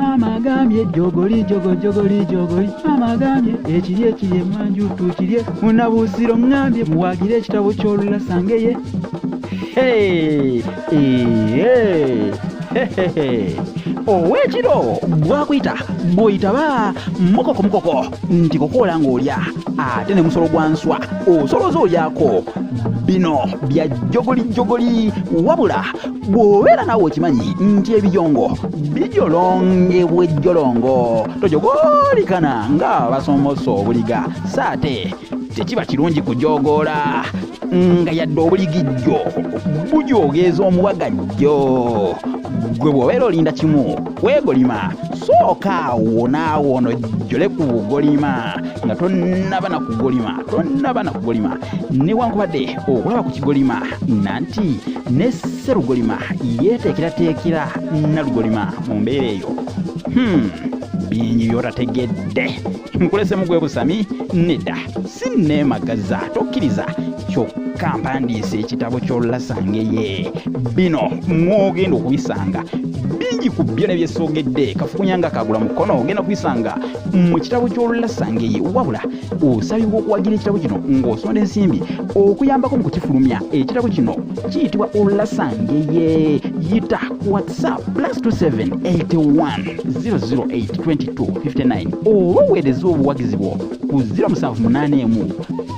Maama agambye jogoli jogo jogoli jogoli. Maama agambye ekiri ekiri emanju tukirye. Munabuusiro ŋŋambye muwagire ekitabo ky'olulasangeye. Hey, hey, hey, ow'ekiro bwakuyita bw'oyitaba mukoko mukoko nti kokoola ng'olya ate ne musolo gwa nswa osoloza olyako. Bino bya jogoli jogoli. Wabula bw'obeera naawe okimanyi nti ebiyongo bijolongebwa ejjolongo, tojogolikana ng'abasomosa obuliga. Saate tekiba kirungi kujogoola nga yadde obuligijjo bujogeeza omuwagajjo. Gwe bw'obeera olinda kimu weegolima, sooka awo naawe onojjole ku bugolima nga tonnaba na kugolima, tonnaba na kugolima. Newankubadde okulaba ku kigolima nanti ne sserugolima yeeteekerateekera nalugolima mu mbeera eyo. Bingi by'otategedde, nkulesemu gwe busami. Nedda, si neemagaza, tokkiriza. Kyokka mpandiise ekitabo ky'olulasangeye, bino mwogenda okubisanga bingi ku byo ne byesogedde kafukunya nga kagula mukono, ogenda kubisanga mu kitabo ky'olulasangeye. Wabula osabibwa okuwagira ekitabo kino ng'osonda ensimbi okuyambako mu kukifulumya. Ekitabo kino kiyitibwa Olulasangeye. Yita ku WhatsApp +27 81 008 22 59 oba oweereza obuwagizi bwo ku 0781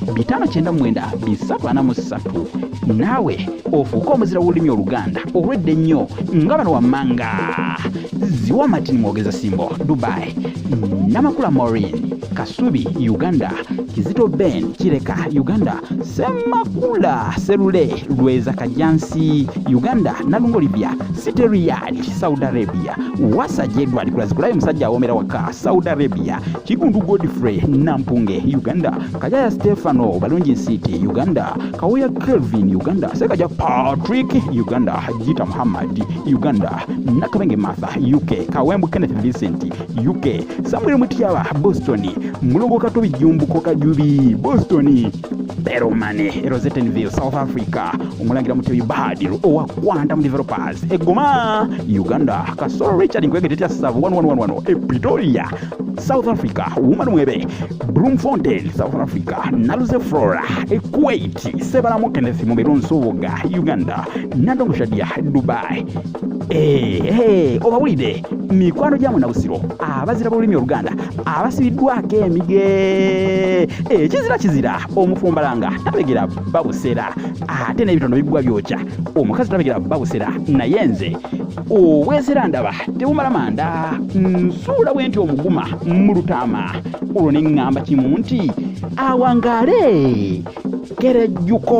599 343, naawe ofuuke omuzira w'olulimi Oluganda olwedde ennyo nga bano wammanga: Ziwa Martin Mwogeza Simbo, Dubai; Namakula Maureen, Kasubi, Uganda; Kizito Ben, Kireka, Uganda; Semakula Serule, Lweza, Kajansi, Uganda; Nalunga Olivia, City Riyadh, Saudi Arabia; Wasaja Edward Kulazikulayo, musajja awomera waka, Saudi Arabia; Kigundu Godfrey, Nampunge, Uganda; Kajaya Stefano, Balungi City, Uganda; Kawuya Kelvin, Uganda; Sekaja Patrick, Uganda; Gita Muhammad, Uganda; Nakabenge Martha, UK; Kawembu Kenneth Vincent, UK; Samuel Mutyaba, Boston; Mulongo Katobi Jumbuko Kajubi, Boston; Beromane, Rosettenville, South Africa; Omulangira Mutebi Badir owa Quantum Developers, Egoma, Uganda; Kasolo Richard Nkwegetetya Savu 1111, e Pretoria, South Africa; Woman Mwebe, Bloemfontein, South Africa; Naluze Flora, e Kuwait; Sebalamu Kenneth Mubiru Nsubuga, Uganda; Nandongo Shadia, Dubai. Hey, obawulidde mikwano gya Munabusiro abazira b'olulimi Oluganda abasibiddwako emige. Ekizira kizira, omufumbalanga tabegera babusera, ate n'ebitono biggwa byokya, omukazi tabegera babusera. Naye nze obwesera ndaba tebumala manda, nsuula bwe nti omuguma mu lutaama olwo ne ŋŋamba kimu nti awangaale kerejjuko.